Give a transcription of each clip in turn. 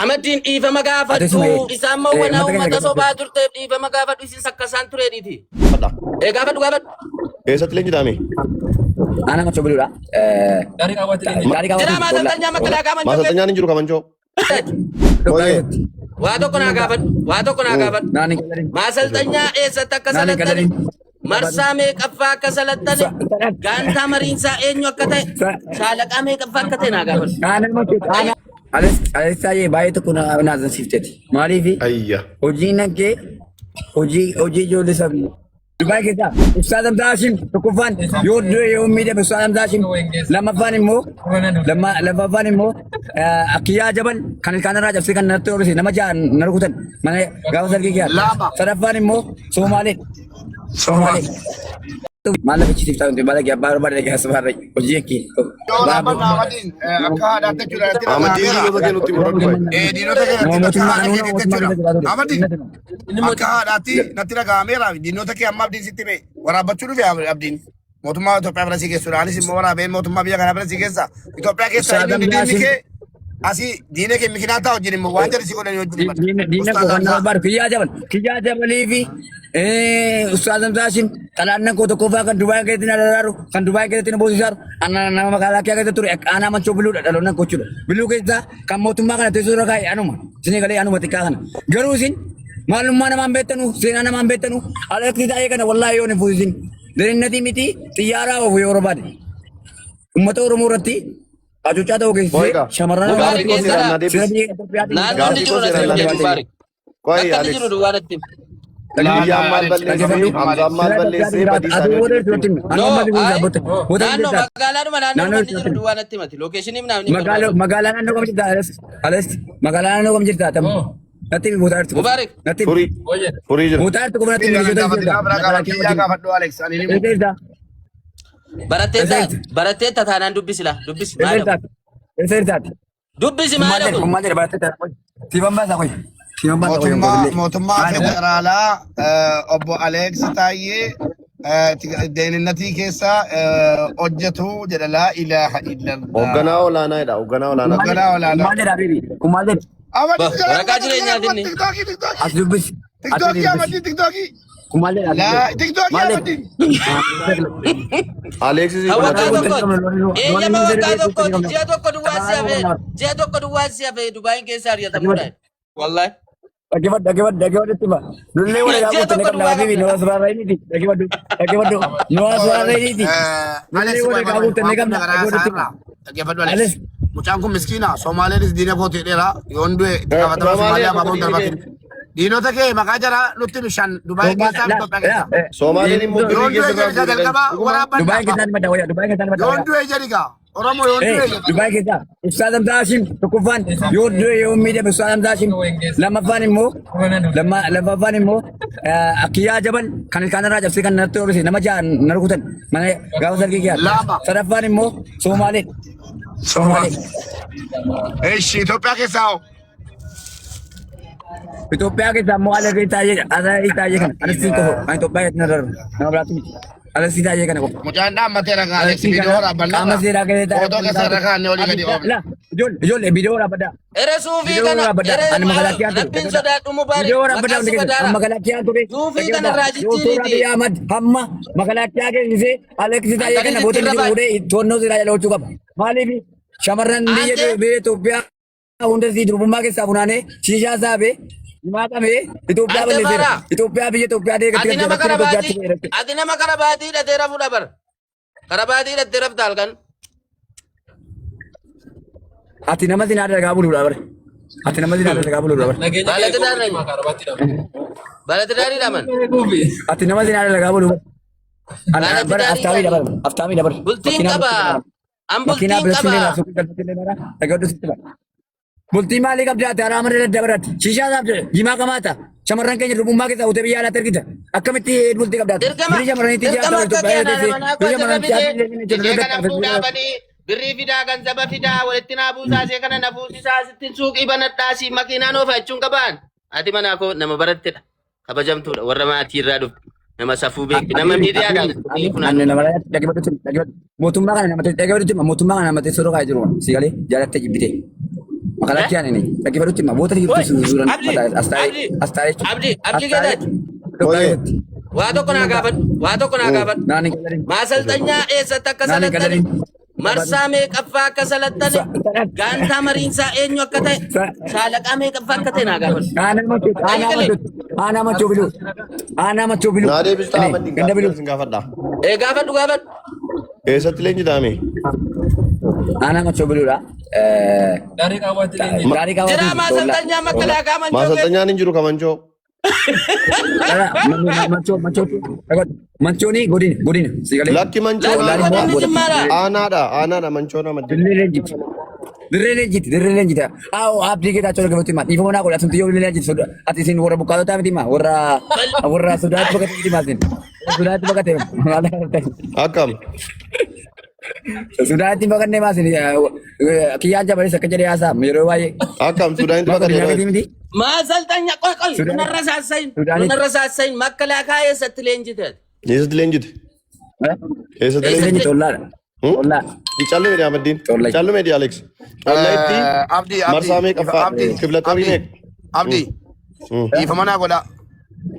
Amaddiin dhiifama Ati gaafadhu. suma Isaan mawwanaa uummata keenya uummata gaafadhu. sobaa turteef dhiifama gaafadhu. Isin sakkasaan tureedhiiti. Ee gaafadhu gaafadhu. Eessatti leenjitaame? Ana macho biluudha. Gaarii Jiraa qabaatu. maasalxanyaa makalaakaa manchoo Maasalxanyaan hin jiru kamanchoo. Ooyee. Waa tokko naa gaafadhu. Waa tokko naa gaafadhu. Naani galarin. Maasalxanyaa eessatti akka Naani salattane? galarin. Marsaa meeqaffaa akka salattane? Gaantaa mariinsaa eenyu akka ta'e? Shaalaqaa meeqaffaa akka ta'e naa gaafadhu. Naani macho. Alex Alex taayee baay'ee tokko na naazansiifteeti. Maaliif Ayya. hojiin kee hojii hojii ijoollee sabni. Dubaay keessaa Ustaaz Hamzaa Hashim tokkoffaan yoo du'e yoo miidhame Ustaaz Hamzaa Hashim lammaffaan immoo lammaffaan immoo Akiyyaa Jabal kan ilkaan irraa cabsee kan natti horrise nama ja'a na rukutan mana gaafa sargii kiyyaa Lama. sadaffaan immoo Somaalee Somaalee maal lafa chisiif taa'u baala kee abbaa barbaade keessa baarra hojii kee Yoo dhaabbanna Ahmadiin akka haadhaatti jechuudha natti Ahmadiin dhaga'ameera. diinota kee nutti muradhu baay'ee. Diinota kee natti akka mootummaa haadha kanuuna keetiitti mootummaa jechuudha. keessa jiraatu Ahmadiin akka haadhaatti natti dhaga'ameera. Diinota kee amma abdiin sitti hime waraabbachuu dhufe abdiin. Mootummaa Itoophiyaa bira si geessuudha. Anis immoo waraabeen mootummaa biyya kanaa bira si geessa. Itoophiyaa keessa Ustaaz inni diinni Hamzaa kee asii diina kee mikinaataa wajjin immoo waan jedhu si godhanii wajjin himata. Diina koo Ustaaz kan nama Hamzaa. barbaadu kiyyaa jabal kiyyaa jabalii fi ustaaz Hamzaa Hashim xalaannan koo tokkoffaa kan Dubaay keessatti na daraaru kan Dubaay keessatti na boosisaaru ana nama magaalaa kee keessa ture aanaa manchoo biluudha dhaloonnan koo jechuudha. Biluu keessaa kan mootummaa kana teessoo irra kaa'e anuma isin galee anuma xiqqaa kana garuu isin maalummaa namaan beektanu seenaa namaan beektanu alatti taa'ee kana wallaahi yoo hin fuusisin derinnatii miti xiyyaaraa ofu yoo barbaade uummata Oromoo irratti hacuuccaa ta'uu keessee Boyga. shamarran Oromoo Mubaarik irratti Seeraan eessadha? na seera deebisi. biyya Itoophiyaatiin Naannoo inni Gaaffii jiru koo natti seeraan na himi deebisi. Mubaarik. Qoy Bakka inni Alex. jiru duwwaa natti himi. Kiyyaan maal balleessee Hamzaan maal balleessee badii isaanii wajjin itti himi. No, ay, naannoo magaalaadhuma naannoo inni jiru duwwaa natti himati. Lookeeshinii naaf ni barbaadu. Magaalaa naannoo kam jirta Alex? Alex magaalaa naannoo kam jirta tam? Natti himi bootaa jirtu. Mubaarik. Natti himi. Furii. Furii jira. Bootaa jirtu qofa natti himi Kiyyaa milishoota gaafatin jirta. biraa Magaalaa gaafadhu. kee Kiyyaa wajjin. gaafadhu Alex ani ni Eessa jirta? Baratteetta Eessa jirta? baratteetta taanaan dubbisi laa dubbisi Eessa maal jirta? Eessa jirta? Dubbisi Kun maal maal jedhe? kun? Kun maal jedhe? Barattee ta'a. Siifan baasaa qoy. Siifan baasaa qoy. Mootummaa mootummaa Maal jedhe? federaalaa obbo Aleeks Taayyee deeninnatii keessa hojjetu jedha laa ilaaha illallah. Hoogganaa olaanaadha. Hoogganaa olaanaa. Hoogganaa olaanaa. Kun maal jedha Habibi? Kun maal jedhe? Amadii Waraqaa jireenyaati inni. tiktookii tiktookii As dubbisi. As tiktookii dubbisi. amadii tiktookii Kun maal jedha? laa tiktookii Maal jedhe? amadii. Aleeksis Kan waggaa fudhatee tokkooti. Eeyyama waggaa tokkooti. Ji'a tokko duwwaa si hafee. Ji'a tokko duwwaa si hafee Dubaayin keessa ari'atamuudha. Wallaahi. Dhaggeeffadhu, dhaggeeffadhu, dhaggeeffadhu itti ba'a. Lullee wal Ji'a egaa tokko guutuu qabna duwwaa Habibi, qabna. nu as baarrayniiti. Dhaggeeffadhu, dhaggeeffadhu, nu as baarrayniiti. Alex Lullee wal egaa guutuu waan qabna, kun garaa dhaggeeffadhu itti isaarraa ba'a. dhaggeeffadhu Alex. Alex, Mucaan kun miskiina Soomaaleenis diina koo ta'eera yoon du'e itti gaafatama Soomaalee Somaaliyaa akka baboon diina darbatin. Diinota kee maqaa jaraa nutti bishaan Dubaay keessaa fi Itoophiyaa keessaa. Soomaaleen immoo Yoon birrii du'e keessa jedhi gaa jalqabaa Dubaay waraabbanna. keessaa ni madda wayya, Dubaay keessaa ni madda Yoon wayya. du'e jedhi gaa Oromoo yoon du'e jedhi. Dubaay keessaa Ustaaz Hamzaa Hashim tokkoffaan yoo du'e yoo miidhame Ustaaz Hamzaa Hashim lammaffaan immoo lammaffaan immoo Akiyyaa Jabal kan ilkaan irraa cabsee kan natti horrise nama ja'a na rukutan mana gaafa sargii kiyyaa Lama. sadaffaan immoo Somaalee Somaalee Eshi Itoophiyaa keessaa hoo? Itoophiyaa keessaa immoo Alasii Taayee Alasii Taayee kana Alasii qofa kan Itoophiyaa keessatti na darbu nama biraatti miti Alasii Taayee kana qofa. Mucaan dhaammateera gaa Alex Alasii viidiyoo kana waraabbanna qaama seeraa keessatti Footoo keessa irra kaa'annee olii gadi oofne. La ijoollee ijoollee viidiyoo waraabadhaa. Ere suufii Viidiyoo kana waraabadhaa. ere Ani magaalaa kiyyaa ture. rabbiin sodaadhu Mubaarik. Viidiyoo waraabadhaa Maqaa hundi si keessatti. Ani badaara. magaalaa kiyyaa ture. Suufii kana irraa Doktor jijjiiriiti. Abiy Ahmad hamma magaalaa kiyyaa keessisee Aleksii Taayee Antanii kana boota jijjiirra inni baay'ee. fuudhee to'annoo seeraa jala oolchuu qaba. Maaliif shamarran biyya Ante biyya Itoophiyaa hunda isii durbummaa keessaa funaanee shiishaa saabee himaa qabee Itoophiyaa Ante balleesseera. bara. Itoophiyaa biyya Itoophiyaa deegatti Ati galchee nama rakkina Itoophiyaatti karabaatii fayyadamte. ati nama karabaatii hidhatee rafuudha bara. Karabaatii hidhattee rafta halkan. Ati nama zinaa dalagaa buluudha bare. Ati nama zinaa dalagaa buluudha bare. Balatidaarii dhaman. Ati nama zinaa dalagaa buluudha. Ana bara Balatidaarii aftaamii jedhani. dabar aftaamii dabar. Bultiin Makiinaa qaba. bultii An makiinaa bultiin bilachuu qaba. illee suuqii galfachuu illee mara dhagadhu sitti bara. Bultii maalii qabda ati haraa mana daddabaratti. Shiishaa saabde jimaa qamaata. Shamarran keenya durbummaa keessaa utee biyya alaatti ergita. Akkamitti bultii qabda ati? Dirqama Biyya shamarraniitti dirqama ji'a akka ta'u kee anaa manaa koo biyya asirra shamarraniitti fidee ishee kana ji'a fuudhaafanii birrii fidaa ganzaba fidaa walitti naa buusaa ishee kana na fuusisaa sittin suuqii banadhaa si makiinaan oofa jechuun qabaan. Ati manaa koo nama barattedha. Kabajamtuudha warra maatii irraa dhufte nama safuu beektu nama miidiyaadhaan Ani nama dhaggeeffadhu dhaggeeffadhu. Mootummaa kana namatti dhaggeeffadhu mootummaa kana namatti sooroo kaa'ee jiru si galee jaalattee jibbite. Makalakkiyaan inni dhaggeeffadhutti hima. Boota jirtu Oi, suuraan Abdi, mataa as taa'ee Abdi, as taa'ee jechuudha. Abdi, As Abdi taa'ee Geetaach. Itoophiyaa Oye. keessatti. Waa tokko naa gaafadhu. Waa tokko naa gaafadhu. Naan hin galalin. Maasalxanyaa eessatti akka Naan hin salattane? galalin. Marsaa meeqaffaa akka salattane? Gaantaa mariinsaa eenyu akka ta'e? Shaalaqaa meeqaffaa akka ta'e naa gaafadhu. Aanaa machoo aanaa Qayyigale. machoo aanaa machoo biluu aanaa machoo biluu. Naa deebistaa Inni Ahmadiin ganda gaaffii biluu. sin gaafadha. Ee gaafadhu gaafadhu. Eessatti leenjitaa ame? Aanaa machoo biluudha. Gaarii qaawwaatti leenji. Gaarii Jira qabaatu. maasalxanyaa makalaakaa manchoo keessa. Maasalxanyaan hin jiru kamanchoo. Machoo machoo machooni godina godina si galee. Lakki manchoon Lakki Ollaan immoo godinni abboota. jimmaadha. aanaadha aanaadha manchoon amaddi. Dirree leenjiti. Dirree leenjiti dirree leenjiti. Aawoo abdii geetaachoo dhaggeeffatu himaa. Dhiifama naa godha atumti yoo dirree leenjiti soda ati isin warra buqqaatotaa miti himaa warra warra sodaatti baqate miti himaa isin. Sodaatti baqate maal akka Akkam. Sudaanitti baqannee maa isin kiyyaan jabalis akka jedhee haasaa yeroo baay'ee. Akkam Sudaanitti Maa baqatee godinaa miti miti. Maasalxanyaa qoy qoy Sudaanitti nunarra saassayin Sudaanitti. nunarra saassayin makalaakaa eessatti leenjite? Eessatti leenjite? Eessatti Eessatti leenjite? leenjiti ollaadha. Ollaa. Callu meedi Ahmadiin. Xollay. Callu meedi Alex. Ollaitti Abdi, Abdi, marsaa meeqaffaa? Abdi, Kibla xorii Abdi, meeqa? Abdi, dhiifama naa godha.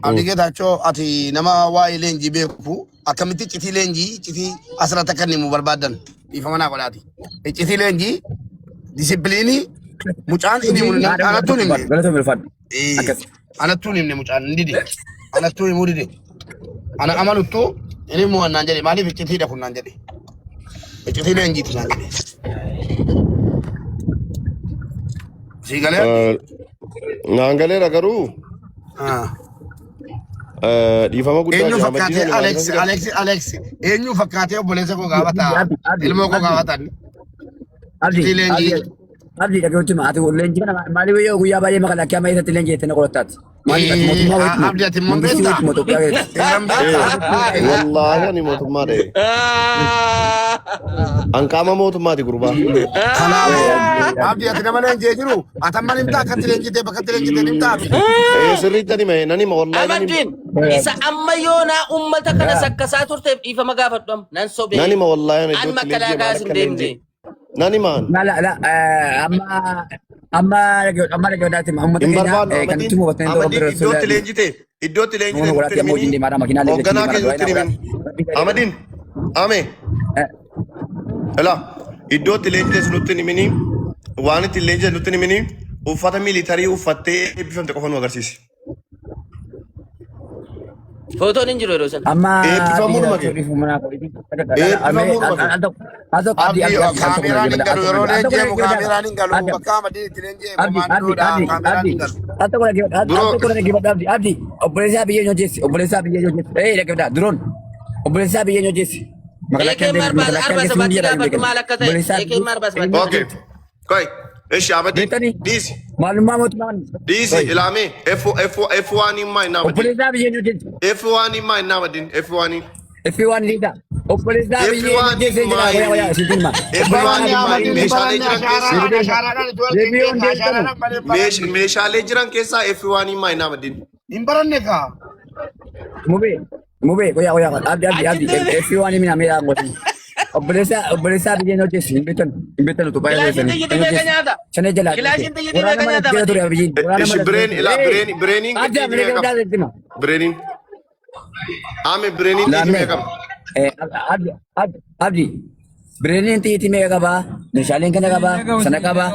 Abdi Geetaachoo ati nama waa'ee leenjii beeku akkamitti iccitii leenjii iccitii asirratti akka inni himu barbaadan dhiifama naa godhaati. Iccitii leenjii disipiliinii mucaan inni himu anattuu hin himne. Galatoomi ulfaadhu. Akkas. Anattuu hin himne mucaan hin dide. Anattuu himuu dide. Ana amanuttuu inni himu naan jedhe maaliif iccitiidha kun naan jedhe. Iccitii leenjiiti naan jedhe. Sii galee? Naan galeera garuu Ah. dhiifama guddaa Eenyu jira. Ahmadiin fakkaatee ani Alex maaliif as Alex Alex eenyu fakkaatee obboleessa koo gaafata Abdi Abdi ilmoo koo Abdi gaafatan Abdi iccitii Abdi leenjii. Abdi dhaggeeffatu ati leenjii kana maaliif yoo guyyaa baay'ee makalaakiyaa amma eessatti leenjii jettee na qorattaati. Maaliif ati mootummaa wayiitti Abdi ati immoo mangistii beektaa? wayiitti moo Itoophiyaa keessatti. Irran beektaa? Wallaahi ani mootummaa ta'e. An qaama mootummaati gurbaa. Kanaafuu Abdi ati nama leenjee jiru ati amma nimtaa akkatti leenjitee bakka itti leenjitee nimtaa Abdi. Sirriitti ani hima nan hima wallaahi nan hima. Amaddiin isa amma yoonaa ummata kana sakkasaa turteef dhiifama gaafadhu amma nan sobee Nan hima wallaahi ani an iddootti leenjee makalaakaa maal sin akka deemne. leenjee. Nan hima an. La la la amma amma amma dhaggeeffatu uummata Hin keenya barbaadnu kan Ahmadiin. nuti hubatanii Ahmadiin iddootti leenjite iddootti leenjite Namoonni nutti godhaatti amma hojiin himini. deemaadha makiinaa illee Hoogganaa deemaadha keenya nutti du'aa himin. Ahmadiin. Ame. Ilaa iddootti leenjites nutti himini. Waan itti leenjites nutti himini. Uffata miilitarii uffattee eebbifamte qofa nu agarsiisi. Footoon hin jiru yeroo sana. Amma Eebbifamuudhuma kee. Eebbifamuudhuma kee. Abdi kaameraan hin galu yeroo leenjeemu kaameraan hin galu bakka Ahmadiin itti leenjee Abdi, Abdi, komaandoodha Abdi, kaameraan Abdi. hin galu. Al tokko dhaggeeffadhu, al tokko dhaggeeffadhu, Abdi, Abdi. Obboleessaa biyya hojjeessi, obboleessaa biyya hojjeessi. Ee dhaggeeffadhaa, duroon. Obboleessaa biyya hojjeessi. Eekeen marbaas arba sabatti gaafadhu maal akka ta'e. Eekeen marbaas sabatti. Okay. Koi. Ishi Ahmadiin. Beektanii? Dhiisi. Maalummaa mootummaan. Dhiisi ilaamee. F F F1 himmaa hin Ahmadiin. Obboleessaa biyya hojjeessi. F1 himmaa hin Ahmadiin. F1. Iffi waan liidaa. Obboleessaa biyya F1 hojjeessi jira. Qoyaa qoyaa isitti hima. F1 himmaa meeshaalee jiran keessaa Ashaaraadhaan itti wal qindeessa ashaaraadhaan malee hin baranne. meeshaalee jiran keessaa F1 himmaa hin Ahmadiin. Hin baranne kaa. Mubee mubee qoyaa qoyaa abdi abdi abdi iffi waan himina mee aangooti. Obboleessaa obboleessaa biyya hojjeessi hin beektan hin beektan utuu baay'ee Kilaashiin xiyyitii meeqa nyaata? Shanee jalaa. Kilaashiin xiyyitii Waraana meeqa mana nyaata? keessa ture abiyyiin. Waraana Ishi mana bireen ilaa bireen bireeniin Abdi xiyyitii abdi meeqa qaba? dhaggeeffadhaa hima. Bireeniin. Ame bireeniin xiyyitii Lammee. meeqa qaba? Abdi abdi abdi bireeniin xiyyitii meeqa qabaa? Meeshaaleen kana qabaa? Sana qabaa?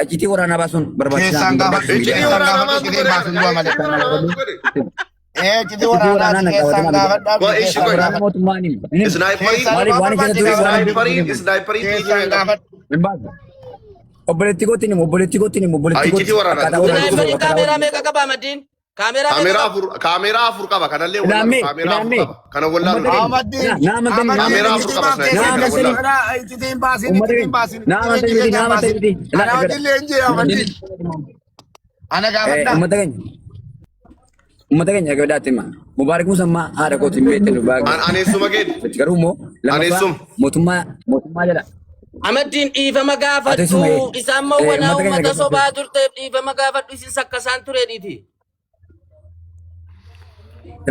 Iccitii waraanaa baasuun barbaachisaa Keessaan hin gaafadhu. barbaachisu. Iccitii Keessaan waraanaa gaafadhu maaltu iccitiin godhe? baasin du'a malee. Iccitii waraanaa maaltu godhe? Ee iccitii Iccitii waraanaa waraanaa na keessaan qabatama. gaafadhu Koi Abdi ishi keessaan koi. Waraana gaafadhu. mootummaa ni hima. Snaayipariin Keessaan Maaliif waan keessa ture waan snaayipariin snaayipariin xiyyitii Keessaan meeqa qaba? gaafadhu. hin baasu. Obboleetti kootti himu obboleetti kootti himu obboleetti Iccitii kootti waraanaa. akkaataa waraana Sniperii akkaataa kaameeraa waraana. meeqa qaba Amaddiin? Kaameeraa meeqa Kaameeraa qaba? afur kaameeraa afur qaba kanallee wallaalu Ilaammee kaameeraa afur ilaammee qaba kana wallaalu uummata keenya Ahmadiin na amantan Kaameeraa Ahmadiin afur iccitii qaba baaf sniperii keessaan kana na wallaalu. gaafadhu. Iccitiin baasin uummata iccitiin keenya baasin na iccitiin amantan leenjii miti na keessaan amantan baasin. miti ilaa Ana dhaggeeffadha. wajjin leenjii Ahmadiin. Ana gaafadhaa. Uummata keenya uummata keenya dhaggeeffadhaa hima. Mubaarak Musammaa haadha kootiin beektan An aneessuma keeti. Garuu immoo lammaffaa Aneessuma. mootummaa mootummaa jala Amaddiin dhiifama Ati suma gaafadhu. ee. Isaan Eh, mawwanaa uummata keenya uummata dhaggeeffadhu. sobaa turteef dhiifama gaafadhu isin sakkasaan tureedhiiti.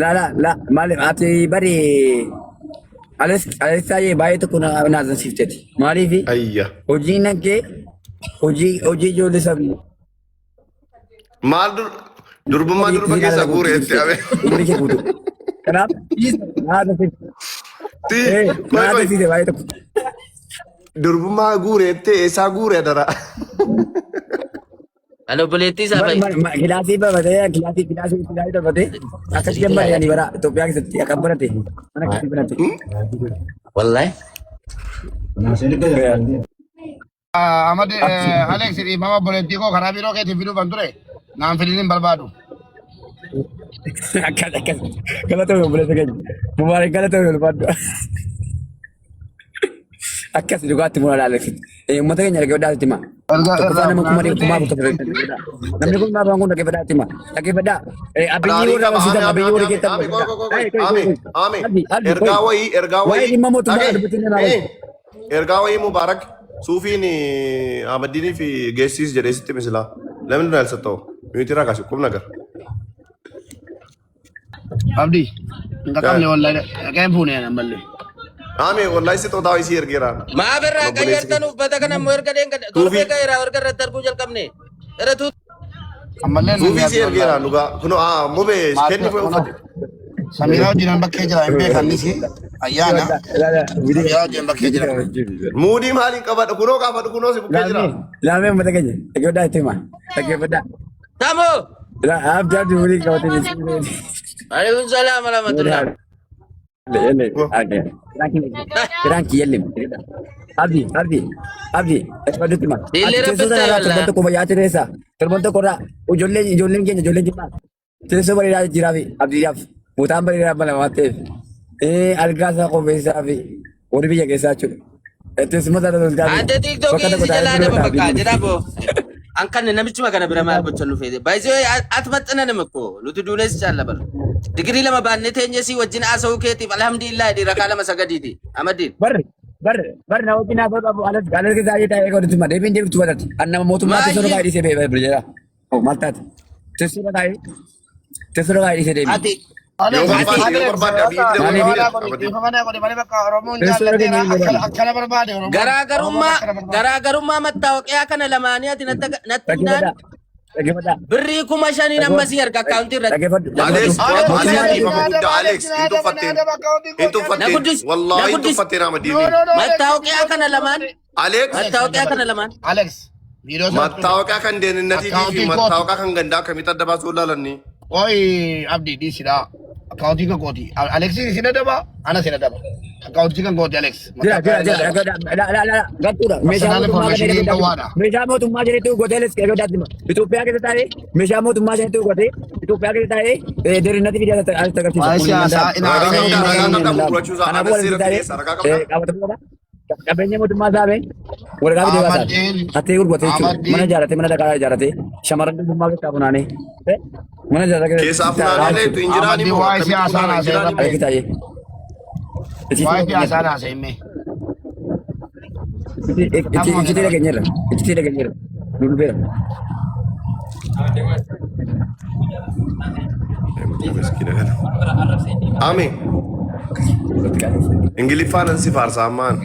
La la la maaliif ati bari ales ales taa'ee baay'ee tokko na naasisiifteeti. Maaliif Ayya. hojiin kee Hojii hojii ijoollee sabii. Maal durbummaa durba keessaa guure jettee ame. Umurii kee guutuu. Kanaaf naa Ti qoy naa qoy tasiise baay'ee tokko. durbummaa guure jettee eessaa guure adara. Ani obboleettii isaa fa'i. Kilaasii bafatee kilaasii kilaasii kilaasii bafatee akkas gammadee ani bara Itoophiyaa keessatti akka barate mana akkasii barate. Wallahi. Ahmad Alex dhiifama obboleettii koo karaa biiroo keetiin fiduu kan ture naan fidin hin barbaadu. Akkas akkas galatoomi obboleessa keenya. Mubaarak galatoomi ulfaadhu. Akkas dhugaatti mura Alex. Uummata keenya dhaggeeffadhaa sitti hima. Erga Tokkoffaa irraa nama kuma funaanuu kuma afur tokko Namni kun maaf kun dhaggeeffadhaa sitti hima. Dhaggeeffadhaa. Abiyyi Gaarii warra qaba. barsiisan Ame ame abiyyi warra ame keessan ame qoy qoy qoy qoy ame qoy. ame Abdi abdi qoy. ergaa wayii ergaa Waa'ee wayii dhimma mootummaa dhagee dubbatiin nama eh ergaa wayii Mubaarak suufiin Ahmadiinii fi geessiis jedhee sitti misilaa namni dura elsattoo miyuutii irraa kaasi qubna gar. Abdi hin qaqqabne wallahi dhaqeen fuune ana mallee. Ame wallahi si xootaa isii ergeera. Maaf irraa Obboleessi qayyartan uffata kana immoo erga dheengadha. Torbee Suufii ga'eera erga irratti arguu jalqabne. Irra tuutu. Ammallee nan suufii nyaatu si ergeera wallahi. dhugaa kunoo aa mubee Maatii kenni fue kunoo uffate. Samiraa wajjin bakkee jira hin beekannis ayyaana Samiraa wajjin bakkee jira. Muudii maaliin qabadha kunoo gaafadhu kunoo si bukkee jira. Laamee laamee uummata keenya dhaggeeffadhaa itti hima. Dhaggeeffadhaa. Tamoo. Abdi abdi umurii qabatee jechuudha. Alaikum salaam wa rahmatullah. Kiranki yellim. Abdi abdi abdi dhaggeeffadhutti hima. Ati Dhiillee teessoo rabbitti sana irraa torban wallaa. tokko fayyaa teessa. Torban tokko irraa ijoolleen ijoolleen keenya ijoolleen jimmaa teessoo bareedaa jijjiiraa fi abdiidhaaf bootaan bareedaa bana waan ta'eef algaa isaa qopheessaa fi warri biyya keessaa jechuudha. Teessuma sana tolchaa fi Ante bakka tiiktookii tokko si taa'ee jalaa bira nama ta'a bakka abdiin. jedhaa boo. An kan namichuma kana bira maal gochan nu feete. Baay'isee ati maxxananam ko nuti duunes caalla bara. Digirii lama baannee teenyee si wajjin haasa'uu keetiif alhamdulillah dhiira kaa lama sagadiiti. Amadiin. Barri barri barri na wajjin haasa'uu qabu alas alas keessaa taa'ee taa'ee godhatu ma deebiin deebitu badati. An nama mootummaa teessoo Maayyee irra taa'ee dhiisee bee jedha. Maal taate? Teessoo irra taa'ee teessoo irra taa'ee dhiisee deebi. Ati Yoo Alex barbaadde yoo Alex barbaadde abiyyi fide Maaliif waliin dhiifama fide naa godhi Ahmadiin. dhiifama naa godhi malee bakka Oromoon Teessoo irra jaallateera keenya hin akkana barbaadu. akkana barbaade Oromoon Oromoon garaagarummaa akkana barbaade. garaagarummaa mattaawoqiyaa kana lamaanii ati natti natti himnaan Dhaggeeffadhaa. Dhaggeeffadhaa. birrii 5,000 amma sii erga akkaawuntii irratti. Dhaggeeffadhu. Alex Dhaggeeffadhu. Alex Alex Mootummaa dhiifama Alex guddaa Alex Alex hin tuffatteen Alex akkaawuntii hin kooti Alex. Na tuffatteen guddis na wallaahi hin guddis tuffatteen No Ahmadiinii. no no Alex mattaawoqiyaa viidiyoo kana sana lamaan Alex Alex mattaawoqiyaa kana lamaan. Alex viidiyoo sana tuqe mattaawoqaa kan deeninnatii fi akkaawuntii kooti. mattaawoqaa kan gandaa akkamitti adda baasuu ilaalanii. Oi Abdi dhiisidha. Akkaawuntii kan kooti. Alex isin adaba ana isin adaba. Akkaawuntii kan kooti Alex. Jira jira Mattaawoqiyaa jira adaba. dhaggeeffadhaa. La la la gattuudha. Meeshaa Personal mootummaa kanneen information dhaggeeffadhaa. dhowwaadha. Meeshaa mootummaa jedhetu godhee les dhaggeeffadhaa. Itoophiyaa keessa taa'ee meeshaa mootummaa jedhetu godhee Itoophiyaa keessa taa'ee derinnati fidee as agarsiisa. Waa'ee Kun hin siyaasaa danda'amu. hin Ragaa Qabeenya qabdaa mootummaa ragaa kennuun hin qabdaa danda'amu. gurgurachuu isaa Kanaafuu anas walitti seeratti taa'ee dhiyeessa ragaa qabdaa. qabatamuu qaba. Qabeenya mootummaa saamee waraqaa fidee baasaa. Ahmadiin Hattee gurguratee jechuudha. Mana Ahmadiin ijaarratee mana dhagaa ijaarratee shamarran durbummaa keessaa funaanee mana ijaarratee Keessaa keessaa funaanee jechuudha. leettu injiraan Ahmadiin immoo waa'ee akkamitti siyaasaa funaana naasee injiraan irra immoo. Argi taa'ee. Waa'ee siyaasaa naasee himme. Amma Iccitii dhageenyeerra. Iccitii dhageenyeerra. Nu dhufeera. Miskiina kana. Ame Ingiliffaan an si faarsa ammaan.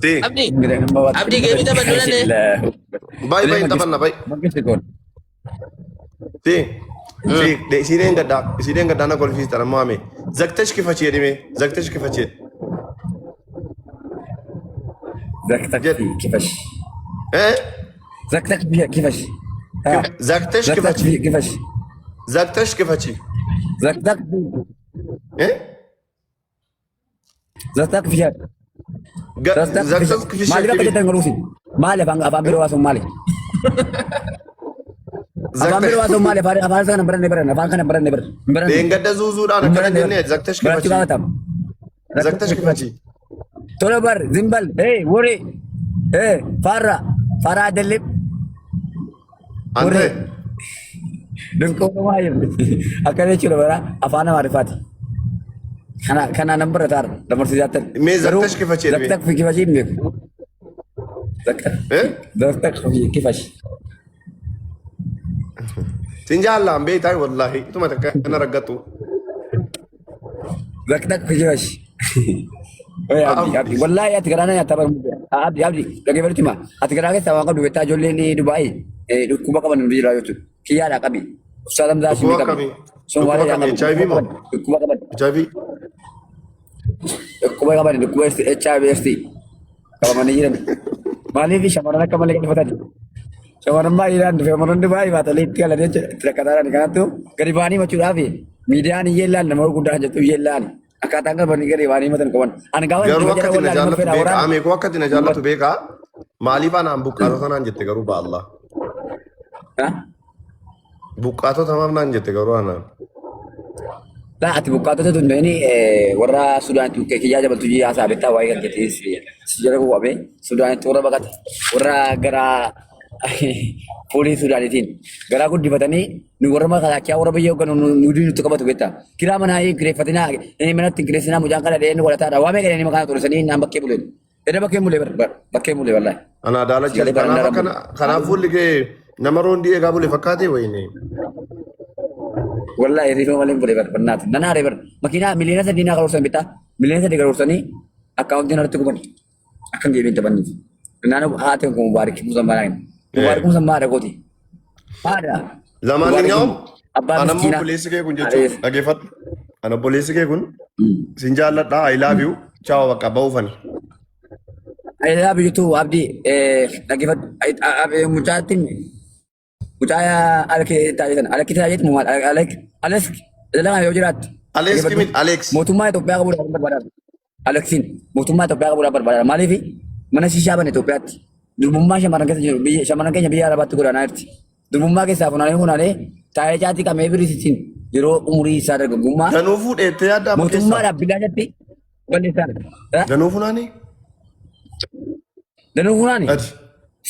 Si Abdi Abdi geemii taphadhu nane. bay bay taphanna bay. Si si isiidheen gaddaa isiidheen gaddaa na kolfiistan ammoo ame. Zaktesh kifachi jedhime zaktesh kifachi jedhi. Zaktak Jedhi. kifash. Eh Zaktak kifash. zaktesh Zaktak kifachi kifash. zaktesh kifachi. Zaktak Eh zaktak kifash. Zaktak zaktesh kifash. kifachi Maaliif akka jettan godhuufi? Maali afaan afaan biroo haasa'u maali? Afaan biroo haasa'u maali? Afaan afaan kana baranne baranne afaan kana baranne baranne. Hin baranne. Dheengadda zuuzuudhaan Hin akkana baranne jennee zaktesh barachuu kifachi. gaafatama. Zaktesh kifachi. Tola bar zimbal hey wore hey farra farra አይደለም Ante wore Dinqooma akkana jechuudha bara afaan Amaariffaati. Kana kana nan barataara dabarsiisaatti. Mee Garuu zaktesh kifachi jedhime. zaktak kifashii hin beeku. Zaktak Eh zaktak kifashi. Sin jaallaan beektaa wallaahi ituma takka kana raggattu. Zaktak kifashi. Oye abdi abdi wallahi ati garaana nyaata bara mudde. Abdi abdi dhaggeeffadhutti hima. Ati garaa keessaa waan qabdu beektaa ijoolleen Dubaay dhukkuba qaban hundi jira jechuudha. Kiyyaadhaa qabi. Ustaaz Hamzaa Dhukkuba Hashimii qabi. akkamii? Dhukkuba Somaaliidhaa akkamii? qabi. HIV Dhukkuba moo? qaban. Dhukkuba qaban. HIV? Dhukkuba qaban. Dhukkuba HIV ST qabamanii jiran. Maaliif shamarran akka malee qalfatani? Shamarran baay'eedhaan shamarran Dubaay baatanii itti galanii jechuudha. Itti rakkataa jiran. Kanaafuu gadi ba'anii himachuudhaaf miidiyaan iyyee ilaalu nama gurguddaa kan jettu iyyee ilaalu. Akkaataan qabanii gadi ba'anii himatan qaban. Ani gaafa Garuu itti akka fayyadamu ati na wallaahi nama jaallatu fedha beekaa. waraana. Amee koo akka ati na jaallatu beekaa. Maaliif anaan buqqaatota naan jette garuu ba'allah. Buqqaatota maaf naan jette garuu anaan. Laa ati buqqaatota tun ta'ini warra Sudaanitti buqqee kiyyaa jabaltu jiyyaa isaa bittaa waa'ee kan jetee si jala bu'ame Sudaanitti warra baqate warra gara fuulii Sudaanitiin garaa guddifatanii nu warra makalaakiyaa warra biyya hogganu nu nutti qabatu beektaa. Kiraa manaa hin kireeffatinaa inni manatti hin kireessinaa mucaan kana dhee inni godhataadha waa meeqa inni maqaa xurisanii naan bakkee buleen. Edda bakkee bulee bar bakkee bulee wallaahi. Anaa daalacha Galee kanaaf barandaa akkana kanaaf fuulli kee nama roondii eegaa bule fakkaatee wayine. Wallaahi riifama malee hin bulee bar barnaati. Nan aaree bar makiinaa 3 miliyoona naa karoorsan bitaa 3 miliyoona karoorsan akkaawuntiin irratti guban akka hin geebiin taphanniif. Naannoo haati kun mubaarik musammaa naan. Mubaarik musammaa haadha kooti. Haadha. Lamaanኛውም Abbaa anammoo miskiinaa. obboleessi kee kun jechuun dhageeffadhu. Ana obboleessi kee kun sin jaalladha I love you ciao bakka ba'uufani. Ayidaa biyyattuu abdii dhaggeeffadhu. Mucaattiin mucaa alkee taa'ee alakki taa'ee maal alek alesk dalagaa yoo jiraattu. Alex kimit Alex. Mootummaa Itoophiyaa qabuudhaaf barbaada. Aleksiin mootummaa Itoophiyaa qabuudhaaf barbaada. Maaliif mana shishaa bane Itoophiyaatti durbummaa shamarran keessa jiru biyya shamarran keenya biyya Arabaatti godaanaa jirti. Durbummaa keessaa funaanee funaanee taa'ee caatii qabee birisitiin yeroo umurii isaa dargaggummaa Danuu fuudheettee yaadda amma keessaa. mootummaadhaaf bilaashatti balleessaa. Danuu funaanii? Danuu funaani. Ati.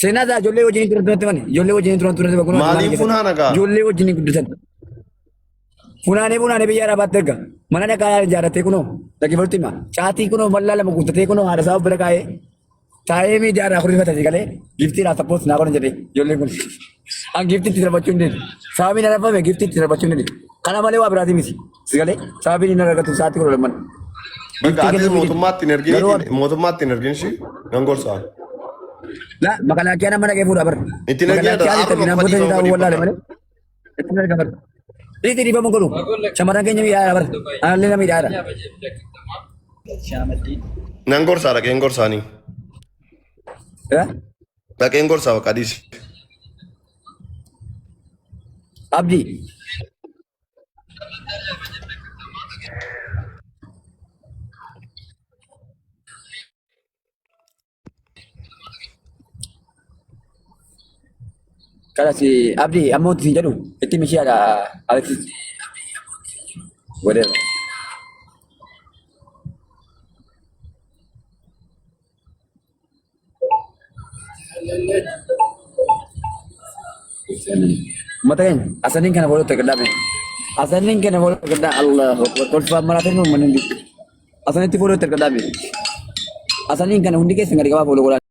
Seenaa isaa ijoollee wajjin turan turan turan ijoollee wajjin turan turan turan Maaliif funaana gaa? Ijoollee wajjin guddatan. Funaanee funaanee biyya Arabaatti erga. Mana dhagaa ijaarratee kunoo dhaggeeffatu hima. Caatii kunoo mallaa lama guuttatee kunoo haadha isaa of bira kaa'ee taa'ee miidiyaa irraa kurrifatanii galee giftiidhaaf sappoos naa godhan jedhee ijoolleen kun. An giftii itti darbachuu hin dandeenye. Sababiin arafame giftii itti darbachuu hin dandeenye. Kana malee waa biraatii miti. Si galee sababiin inni argatu sa'aatii 12. Bakka atis mootummaatti hin ergin Garuu mootummaatti hin ergin ishii nan gorsaa. La makalaakiyaan amma dhagee fuudha bara. Ittiin ergee Makalaakiyaan har'a itti qofa booda dhiifama ta'uu godhiif wallaale bakka. malee. Ittiin erga bara. Dhiitii dhiifama godhu. Shamarran keenya miidhaadha bara. Anallee na miidhaadha. Nan gorsaa dhaqeen gorsaanii. Dhaqeen gorsaa bakka dhiisi. Abdii. Kanas Abdii amma wanti siin jedhu itti mishiidha Alexis. Whatever. Uummata keenya asaniin kana booda gaddaame. Asaniin kana booda gaddaa Allahu Akbar. Kolfaan maraatee nu uummanni hundi. Asanitti booda gaddaame. Asaniin kana hundi keessan gadi qabaa fuula godhaa.